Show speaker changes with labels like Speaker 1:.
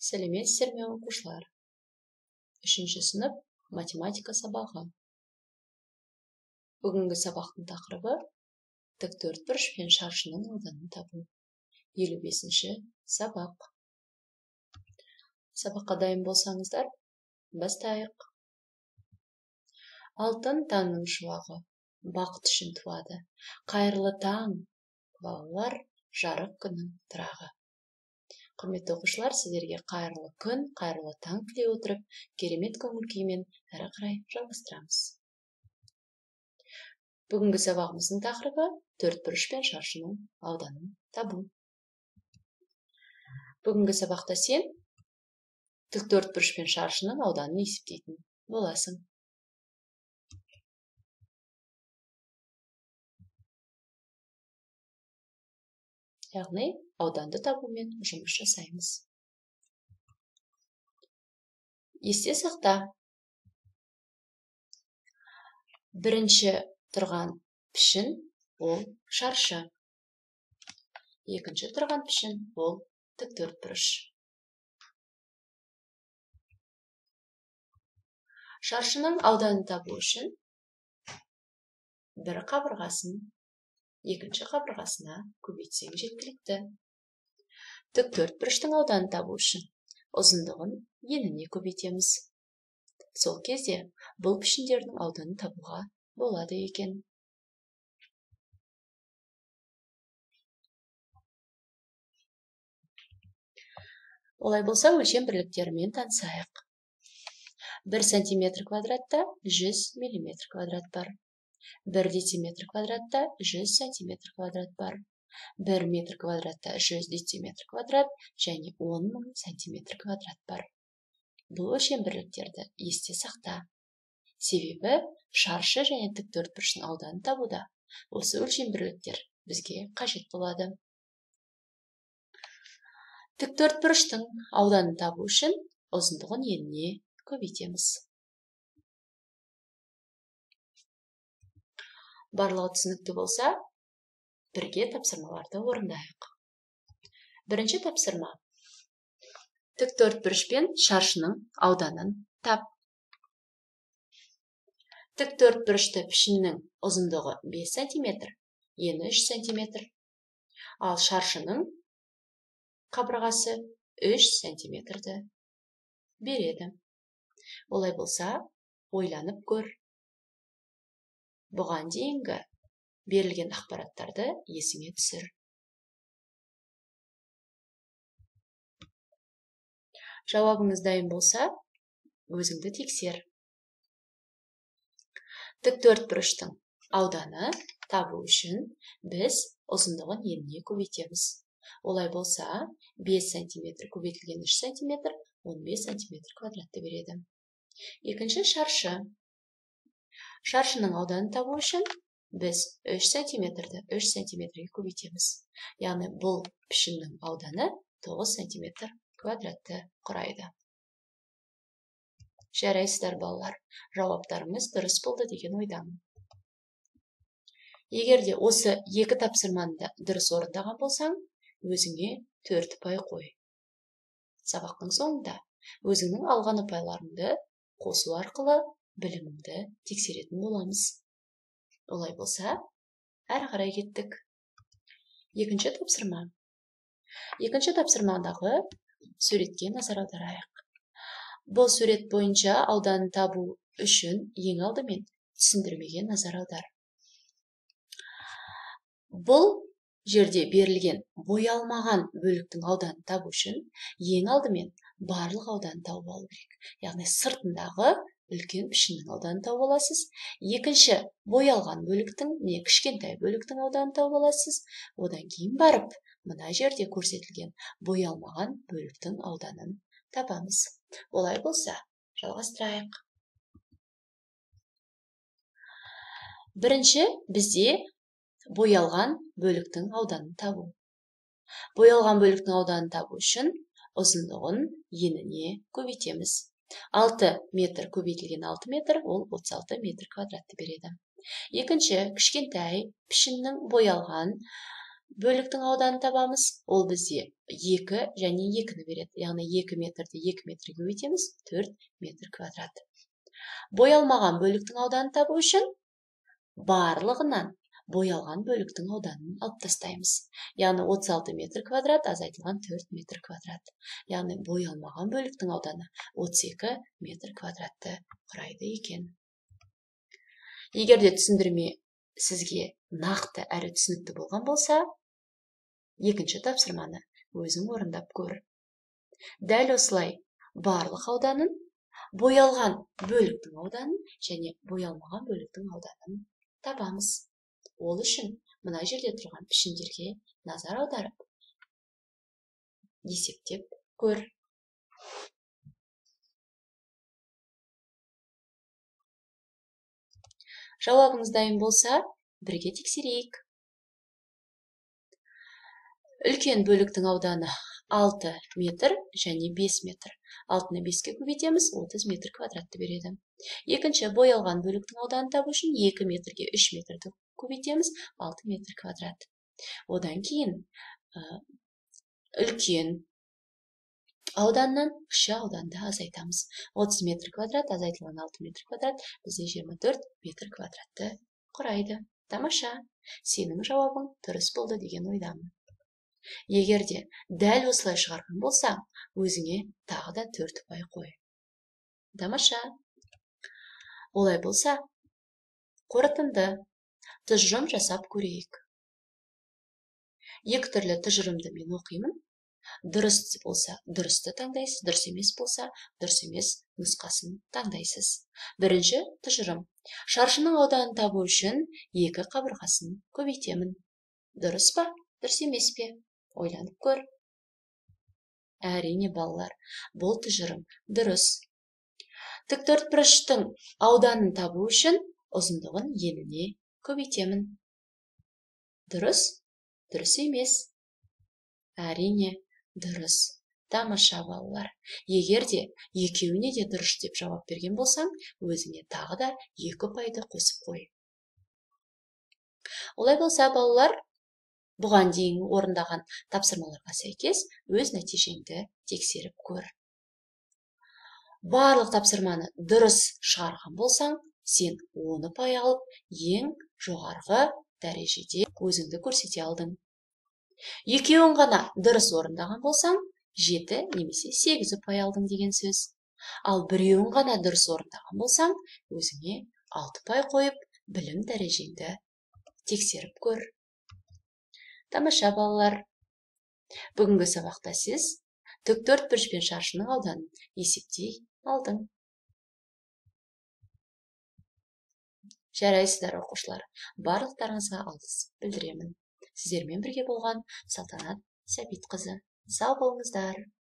Speaker 1: Сәлеметсіздер ме, оқушылар? Үшінші сынып математика сабағы. Бүгінгі сабақтың тақырыбы тік төртбұрыш пен шаршының ауданын табу. 55-ші сабақ. Сабаққа дайын болсаңыздар, бастайық. Алтын таңның шуағы бақыт үшін туады. Қайырлы таң, балалар, жарық күннің тұрағы. Құрметті оқушылар, сіздерге қайырлы күн, қайырлы таң тілей отырып, керемет көңіл күймен әрі қарай жалғастырамыз. Бүгінгі сабағымыздың тақырыбы төртбұрыш пен шаршының ауданын табу. Бүгінгі сабақта сен тік төртбұрыш пен шаршының ауданын есептейтін боласың. Яғни ауданды табумен жұмыс жасаймыз. Есте сақта. Бірінші тұрған пішін ол шаршы. Екінші тұрған пішін ол тік төртбұрыш. Шаршының ауданын табу үшін бір қабырғасын екінші қабырғасына көбейтсең жеткілікті. Тік төртбұрыштың ауданын табу үшін ұзындығын еніне көбейтеміз. Сол кезде бұл пішіндердің ауданын табуға болады екен. Олай болса, өлшем бірліктерімен танысайық. 1 сантиметр квадратта 100 миллиметр квадрат бар. 1 дециметр квадратта 100 сантиметр квадрат бар. 1 метр квадратта 100 дециметр квадрат және 10 мың сантиметр квадрат бар. Бұл өлшем бірліктерді есте сақта. Себебі шаршы және тік төртбұрыштың ауданын табуда осы өлшем бірліктер бізге қажет болады. Тік төртбұрыштың ауданын табу үшін ұзындығын еніне көбейтеміз. Барлығы түсінікті болса, бірге тапсырмаларды орындайық. Бірінші тапсырма. Тік төртбұрыш пен шаршының ауданын тап. Тік төртбұрышты пішіннің ұзындығы 5 сантиметр, ені 3 сантиметр. Ал шаршының қабырғасы 3 сантиметрді береді. Олай болса, ойланып көр. Бұған дейінгі берілген ақпараттарды есіңе түсір. Жауабыңыз дайын болса, өзіңді тексер. Тік төртбұрыштың ауданы табу үшін біз ұзындығын еніне көбейтеміз. Олай болса, 5 сантиметр көбейтілген 3 сантиметр 15 сантиметр квадратты береді. Екінші шаршы. Шаршының ауданын табу үшін біз 3 сантиметрді 3 сантиметрге көбейтеміз. Яғни бұл пішіннің ауданы 9 сантиметр квадратты құрайды. Жарайсыздар, балалар. Жауаптарыңыз дұрыс болды деген ойдамын. Егер де осы екі тапсырманы да дұрыс орындаған болсаң, өзіңе 4 ұпай қой. Сабақтың соңында өзіңнің алған ұпайларыңды қосу арқылы біліміңді тексеретін боламыз. Олай болса, әрі қарай кеттік. Екінші тапсырма. Екінші тапсырмадағы суретке назар аударайық. Бұл сурет бойынша ауданын табу үшін ең алдымен түсіндірмеге назар аудар. Бұл жерде берілген боялмаған бөліктің ауданын табу үшін ең алдымен барлық ауданын тауып алу керек. Яғни сыртындағы үлкен пішіннің ауданын тауып аласыз. Екінші боялған бөліктің, не кішкентай бөліктің ауданын тауып аласыз. Одан кейін барып мына жерде көрсетілген боялмаған бөліктің ауданын табамыз. Олай болса, жалғастырайық. Бірінші бізде боялған бөліктің ауданын табу. Боялған бөліктің ауданын табу үшін ұзындығын еніне көбейтеміз. 6 метр көбейтілген 6 метр ол 36 метр квадратты береді. Екінші кішкентай пішіннің боялған бөліктің ауданын табамыз. Ол бізде 2 және 2-ні береді. Яғни 2 метрді 2 метрге көбейтеміз, 4 метр квадрат. Боялмаған бөліктің ауданын табу үшін барлығынан боялған бөліктің ауданын алып тастаймыз. Яғни 36 метр квадрат азайтылған 4 метр квадрат. Яғни боялмаған бөліктің ауданы 32 метр квадратты құрайды екен. Егер де түсіндірме сізге нақты әрі түсінікті болған болса, екінші тапсырманы өзің орындап көр. Дәл осылай барлық ауданын, боялған бөліктің ауданын және боялмаған бөліктің ауданын табамыз. Ол үшін мына жерде тұрған пішіндерге назар аударып, есептеп көр. Жауабыңыз дайын болса, бірге тексерейік. Үлкен бөліктің ауданы 6 метр және 5 метр. 6-ны 5-ке көбейтеміз, 30 метр квадратты береді. Екінші боялған бөліктің ауданын табу үшін 2 метрге 3 метрді көбейтеміз, 6 метр квадрат. Одан кейін үлкен ауданнан кіші ауданды азайтамыз. 30 метр квадрат азайтылған 6 метр квадрат бізде 24 метр квадратты құрайды. Тамаша, сенің жауабың дұрыс болды деген ойдамын. Егер де дәл осылай шығарған болсаң, өзіңе тағы да 4 ұпай қой. Тамаша. Олай болса, қорытынды тұжырым жасап көрейік. Екі түрлі тұжырымды мен оқимын. Дұрыс болса, дұрысты таңдайсыз, дұрыс емес болса, дұрыс емес нұсқасын таңдайсыз. Бірінші тұжырым. Шаршының ауданын табу үшін екі қабырғасын көбейтемін. Дұрыс па, дұрыс емес пе? Ойланып көр. Әрине, балалар, бұл тұжырым дұрыс. Тіктөртбұрыштың ауданын табу үшін ұзындығын еніне көбейтемін. Дұрыс, дұрыс емес. Әрине, дұрыс. Тамаша, балалар. Егер де екеуіне де дұрыс деп жауап берген болсаң, өзіңе тағы да 2 ұпайды қосып қой. Олай болса, балалар, бұған дейін орындаған тапсырмаларға сәйкес өз нәтижеңді тексеріп көр. Барлық тапсырманы дұрыс шығарған болсаң, сен 10 ұпай алып, ең жоғарғы дәрежеде өзіңді көрсете алдың. Екеуін ғана дұрыс орындаған болсаң, 7 немесе 8 ұпай алдың деген сөз. Ал біреуін ғана дұрыс орындаған болсаң, өзіңе 6 ұпай қойып, білім дәрежеңді тексеріп көр. Тамаша, балалар. Бүгінгі сабақта сіз тіктөртбұрыш пен шаршының ауданын есептей алдың. Жарайсыздар, оқушылар. Барлықтарыңызға алғыс білдіремін. Сіздермен бірге болған Салтанат Сәбитқызы. Сау болыңыздар.